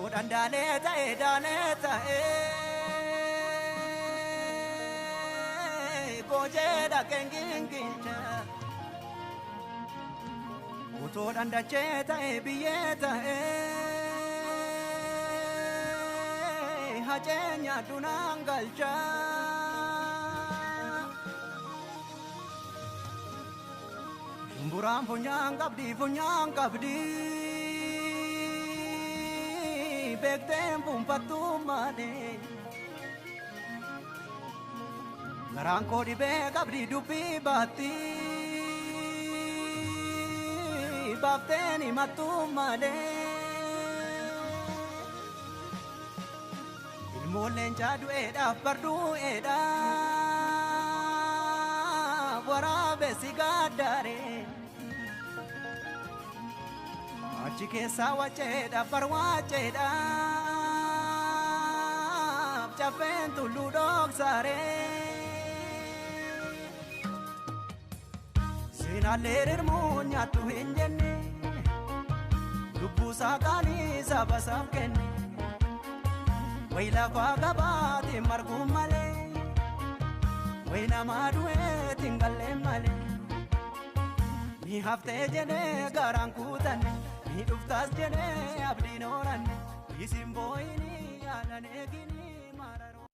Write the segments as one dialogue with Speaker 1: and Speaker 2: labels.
Speaker 1: Utuu dandaalee ta'e daalee ta'e goojee dhaqeen gingilcha. Utuu dandachee ta'e biyyee ta'e hacee nyaadhu naan galcha. Shumburaan funyaan qabdi funyaan qabdi. Beekteen fuunfattuu malee. Garaan koo dhibee qabdi dubbii baatti. Baafteen himattuu malee. Ilmoon leencaa du'eedhaaf bardu'eedhaaf waraabessi gaaddaaree. Achi keessaa waceedhaaf barwaaceedhaaf caffeen tulluu dhoksaaree. Seenaallee rirmuu nyaattu hin jenne lubbuusaa qaalii saba isaaf kenne. Wayi lafaa qabaatiin marguu malee wayi namaa du'eetiin gallee malee. Ni haftee jedhee garaan kutanne. Ni dhuftaas jedhee abdiin horanne isin boo'inii yaalan eeginii mararoo.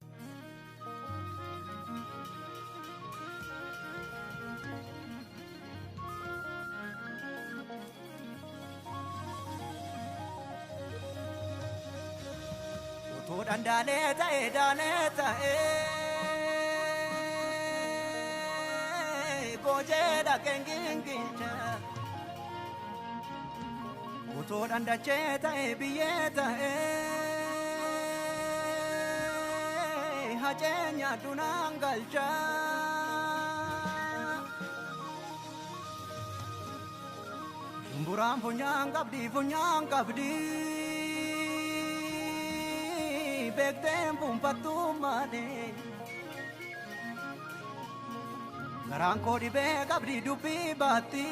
Speaker 1: Utuu dandaalee ta'e daalee ta'e goojee dhaqeen gingilcha. Utuu dandachee ta'e biyyee ta'e hacee nyaadhu naan galcha. Shumburaan funyaan qabdi funyaan qabdi. Beekteen fuunfattuu malee. Garaan koo dhibee qabdi dubbii baatti.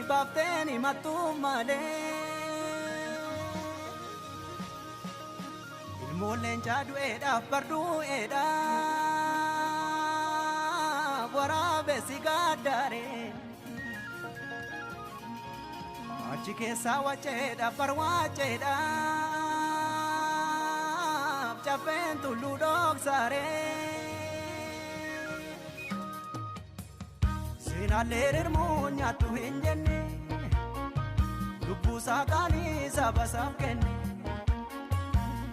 Speaker 1: Baafteen himattuu malee. Ilmoon leencaa du'eedhaaf bardu'eedhaaf waraabessi gaaddaaree. Achi keessaa waceedhaaf barwaaceedhaaf caffeen tulluu dhoksaaree. Seenaallee rirmuu nyaattu hin jenne lubbuusaa qaalii saba isaaf kenne.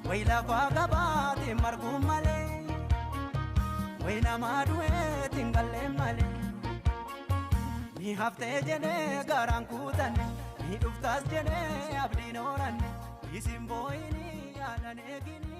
Speaker 1: Wayi lafaa qabaatiin marguu malee wayi namaa du'eetiin gallee malee. Ni haftee jedhee garaan kutanne ni dhuftaas jedhee abdiin horanne isin boo'inii yaalan eeginii.